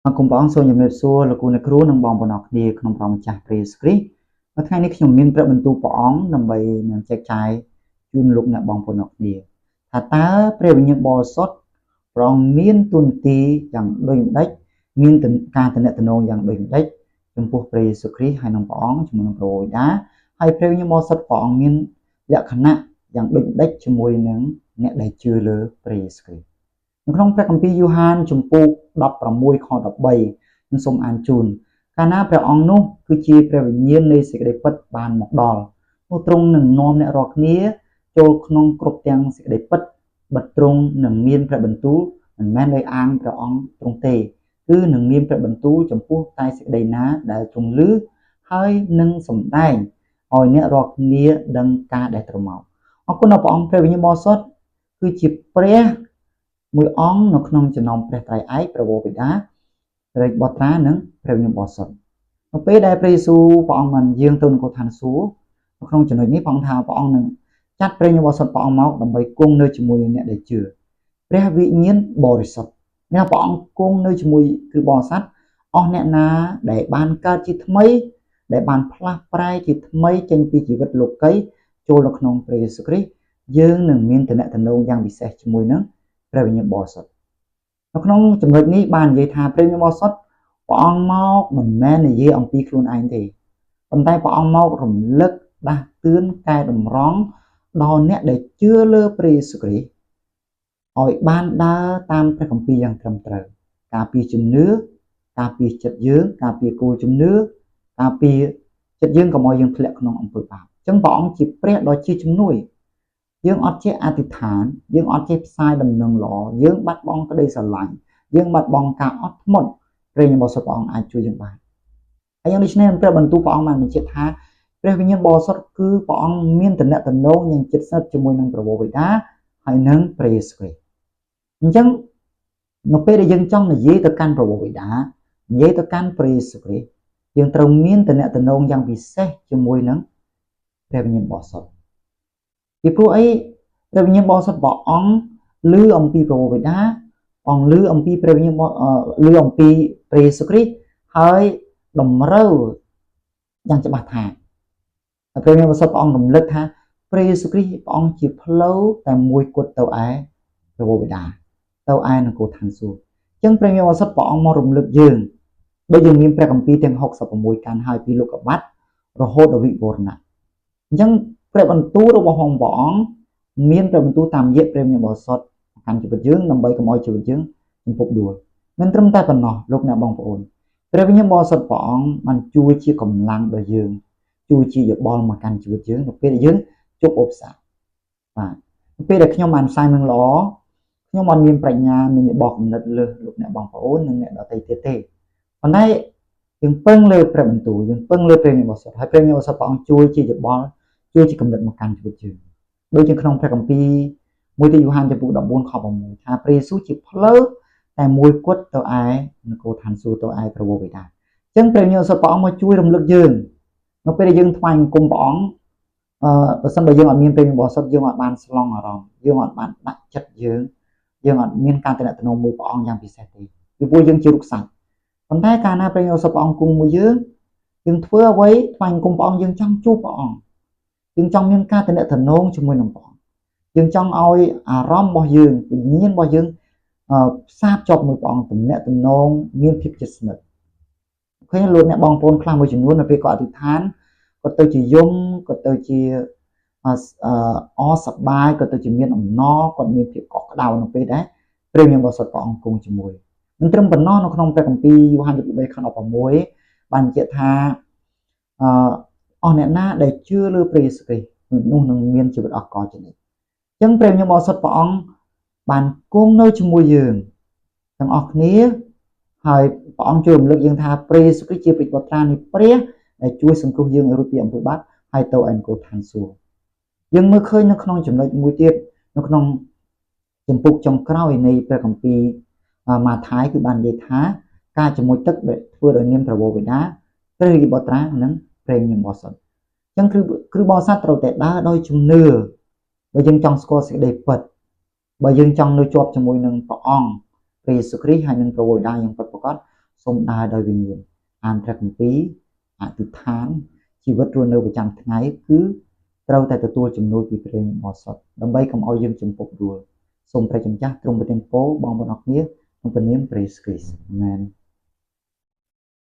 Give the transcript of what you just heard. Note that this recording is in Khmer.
អរគុណព្រះអង្គសូមជម្រាបសួរលោកគ្រូអ្នកគ្រូនិងបងប្អូនអរគ្នាក្នុងព្រះម្ចាស់ព្រះយេស៊ូវគ្រីស្ទនៅថ្ងៃនេះខ្ញុំមានព្រះបន្ទូលព្រះអង្គដើម្បីនឹងចែកចាយជូនលោកអ្នកបងប្អូនអរគ្នាថាតើព្រះវិញ្ញាណបរិសុទ្ធព្រះអង្គមានតួនាទីយ៉ាងដូចម្ដេចមានការតំណែងយ៉ាងដូចម្ដេចចំពោះព្រះយេស៊ូវគ្រីស្ទហើយនិងព្រះអង្គជាមួយនឹងព្រះវរបិតាហើយព្រះវិញ្ញាណបរិសុទ្ធព្រះអង្គមានលក្ខណៈយ៉ាងដូចម្ដេចជាមួយនឹងអ្នកដែលជឿលើព្រះយេស៊ូវគ្រីស្ទនៅក្នុងព្រះគម្ពីរយូហានជំពូក16ខ13ខ្ញុំសូមអានជូនកាលណាព្រះអង្គនោះគឺជាព្រះវិញ្ញាណនៃសេចក្តីពិតបានមកដល់នោះទ្រង់នឹងនាំអ្នករាល់គ្នាចូលក្នុងគ្រប់ទាំងសេចក្តីពិតបិទទ្រង់នឹងមានព្រះបន្ទូលមិនមែនដោយអាងព្រះអង្គទ្រង់ទេគឺនឹងមានព្រះបន្ទូលចំពោះតែសេចក្តីណាដែលទ្រង់ឮហើយនឹងសម្ដែងឲ្យអ្នករាល់គ្នាដឹងការដែលត្រូវមកអរគុណដល់ព្រះអង្គព្រះវិញ្ញាណបរិសុទ្ធគឺជាព្រះមួយអង្គនៅក្នុងចំណោមព្រះត្រៃឯកព្រះវរបិតាព្រះបុត្រានិងព្រះវិញ្ញាណបរិសុទ្ធនៅពេលដែលព្រះយេស៊ូវព្រះអង្គបានយាងទៅនគរឋានសួគ៌នៅក្នុងចំណុចនេះព្រះអង្គថាព្រះអង្គនឹងចាត់ព្រះវិញ្ញាណបរិសុទ្ធព្រះអង្គមកដើម្បីគង់នៅជាមួយអ្នកដែលជឿព្រះវិញ្ញាណបរិសុទ្ធមានព្រះអង្គគង់នៅជាមួយគឺបរិស័ទអស់អ្នកណាដែលបានកើតជាថ្មីដែលបានផ្លាស់ប្រែជាថ្មីចេញពីជីវិតលោកីចូលនៅក្នុងព្រះយេស៊ូវគ្រីស្ទយើងនឹងមានតំណែងយ៉ាងពិសេសជាមួយនឹងព្រះវិញ្ញាណបរិសុទ្ធនៅក្នុងចំណុចនេះបាននិយាយថាព្រះវិញ្ញាណបរិសុទ្ធព្រះអង្គមកមិនមែននិយាយអំពីខ្លួនឯងទេប៉ុន្តែព្រះអង្គមករំលឹកដាស់តឿនកែតម្រង់ដល់អ្នកដែលជឿលើព្រះយេស៊ូវគ្រីស្ទឲ្យបានដើរតាមព្រះគម្ពីរយ៉ាងត្រឹមត្រូវការពារជំនឿការពារចិត្តយើងការពារគោលជំនឿការពារចិត្តយើងកុំឲ្យយើងធ្លាក់ក្នុងអំពើបាបអញ្ចឹងព្រះអង្គជាព្រះដ៏ជាជំនួយយើងអត់ចេះអធិដ្ឋានយើងអត់ចេះផ្សាយដំណឹងល្អយើងបាត់បង់ក្តីស្រឡាញ់យើងបាត់បង់ការអត់ធ្មត់ព្រះវិញ្ញាណបរិសុទ្ធព្រះអង្គអាចជួយយើងបានហើយយ៉ាងដូចនេះព្រះបន្ទូលព្រះអង្គបានបញ្ជាក់ថាព្រះវិញ្ញាណបរិសុទ្ធគឺព្រះអង្គមានតំណែងយ៉ាងជិតស្និទ្ធជាមួយនឹងព្រះវរបិតាហើយនិងព្រះយេស៊ូវគ្រីស្ទអញ្ចឹងនៅពេលដែលយើងចង់និយាយទៅកាន់ព្រះវរបិតានិយាយទៅកាន់ព្រះយេស៊ូវគ្រីស្ទយើងត្រូវមានតំណែងយ៉ាងពិសេសជាមួយនឹងព្រះវិញ្ញាណបរិសុទ្ធពីព្រោះអីព្រះវិញ្ញាណបរិសុទ្ធព្រះអង្គឮអំពីព្រះវរបិតាអង្គឮអំពីព្រះវិញ្ញាណឮអំពីព្រះយេស៊ូវគ្រីស្ទហើយតម្រូវយ៉ាងច្បាស់ថាព្រះវិញ្ញាណបរិសុទ្ធព្រះអង្គរំលឹកថាព្រះយេស៊ូវគ្រីស្ទព្រះអង្គជាផ្លូវតែមួយគត់ទៅឯព្រះវរបិតាទៅឯនគរឋានសួគ៌អញ្ចឹងព្រះវិញ្ញាណបរិសុទ្ធព្រះអង្គមករំលឹកយើងដូចយើងមានព្រះគម្ពីរទាំង66កាន់ហើយពីលោកបាត់រហូតដល់វិវរណៈអញ្ចឹងព្រះបន្ទូលរបស់ព្រះអង្គមានព្រះបន្ទូលតាមរយៈព្រះវិញ្ញាណបរិសុទ្ធកាន់ជីវិតយើងដើម្បីកុំឲ្យជីវិតយើងជំពប់ដួលមិនត្រឹមតែប៉ុណ្ណោះលោកអ្នកបងប្អូនព្រះវិញ្ញាណបរិសុទ្ធព្រះអង្គបានជួយជាកម្លាំងដល់យើងជួយជាយោបល់មកកាន់ជីវិតយើងនៅពេលដែលយើងជួបឧបសគ្គបាទនៅពេលដែលខ្ញុំបានផ្សាយនឹងល្អខ្ញុំអត់មានប្រាជ្ញាមានយោបល់គំនិតលើសលោកអ្នកបងប្អូននិងអ្នកដទៃទៀតទេប៉ុន្តែយើងពឹងលើព្រះបន្ទូលយើងពឹងលើព្រះវិញ្ញាណបរិសុទ្ធហើយព្រះវិញ្ញាណបរិសុទ្ធព្រះអង្គជួយជាយោបល់ជួយជាគំនិតមកកាន់ជីវិតយើងដូចជាក្នុងព្រះគម្ពីរមួយទីយូហានចំពុក14ខ6ថាព្រះយេស៊ូវជាផ្លូវតែមួយគត់ទៅឯនគរឋានសួគ៌ទៅឯព្រះវរបិតាអញ្ចឹងព្រះវិញ្ញាណបរិសុទ្ធព្រះអង្គមកជួយរំលឹកយើងនៅពេលដែលយើងថ្វាយបង្គំព្រះអង្គអឺបើសិនបើយើងអត់មានព្រះវិញ្ញាណបរិសុទ្ធយើងអត់បានស្លង់អារម្មណ៍យើងអត់បានដាក់ចិត្តយើងយើងអត់មានការតំណែងមួយព្រះអង្គយ៉ាងពិសេសទេពីព្រោះយើងជារូបសាច់ប៉ុន្តែកាលណាព្រះវិញ្ញាណបរិសុទ្ធព្រះអង្គគង់មួយយើងយើងធ្វើអ្វីថ្វាយបង្គំព្រះអង្គយើងចង់ជួបព្រះអង្គយើងចង់មានការតំណែងជាមួយនឹងព្រះអង្គយើងចង់ឲ្យអារម្មណ៍របស់យើងវិញ្ញាណរបស់យើងផ្សារភ្ជាប់មួយព្រះអង្គតំណែងមានភាពជិតស្និទ្ធឃើញលោកអ្នកបងប្អូនខ្លះមួយចំនួននៅពេលគាត់អធិដ្ឋានគាត់ទៅជាយំគាត់ទៅជាអសប្បាយគាត់ទៅជាមានអំណរគាត់មានភាពកក់ក្ដៅនៅពេលដែលព្រះវិញ្ញាណបរិសុទ្ធព្រះអង្គគង់ជាមួយមិនត្រឹមប៉ុណ្ណោះនៅក្នុងព្រះគម្ពីរយូហាន3ខ16បានបញ្ជាក់ថាអឺអស់អ្នកណាដែលជឿលើព្រះយេស៊ូវគ្រីស្ទនោះនឹងមានជីវិតអស់កលជានិច្ចអញ្ចឹងព្រះវិញ្ញាណបរិសុទ្ធព្រះអង្គបានគង់នៅជាមួយយើងទាំងអស់គ្នាហើយព្រះអង្គជួយរំលឹកយើងថាព្រះយេស៊ូវគ្រីស្ទជាព្រះបុត្រានៃព្រះដែលជួយសង្គ្រោះយើងឲ្យរួចពីអំពើបាបហើយទៅឯនគរឋានសួគ៌យើងមើលឃើញនៅក្នុងចំណុចមួយទៀតនៅក្នុងជំពូកចុងក្រោយនៃព្រះគម្ពីរម៉ាថាយគឺបាននិយាយថាការជាមួយទឹកដែលធ្វើដោយនាមព្រះវរបិតាព្រះរាជបុត្រានិងព្រះវិញ្ញាណបរិសុទ្ធអញ្ចឹងគឺគឺបរិស័ទត្រូវតែដើរដោយជំនឿបើយើងចង់ស្គាល់សេចក្តីពិតបើយើងចង់នៅជាប់ជាមួយនឹងព្រះអង្គព្រះយេស៊ូវគ្រីស្ទហើយនិងព្រះវរបិតាយ៉ាងពិតប្រាកដ សូមដើរដោយវិញ្ញាណអានព្រះគម្ពីរអធិដ្ឋានជីវិតរស់នៅប្រចាំថ្ងៃគឺត្រូវតែទទួលជំនួយពីព្រះវិញ្ញាណបរិសុទ្ធដើម្បីកុំឲ្យយើងជំពប់ដួលសូមព្រះចម្ចាស់ទ្រង់ប្រទានពរបងប្អូនអរគ្នាក្នុងព្រះនាមព្រះយេស៊ូវគ្រីស្ទអាមែន។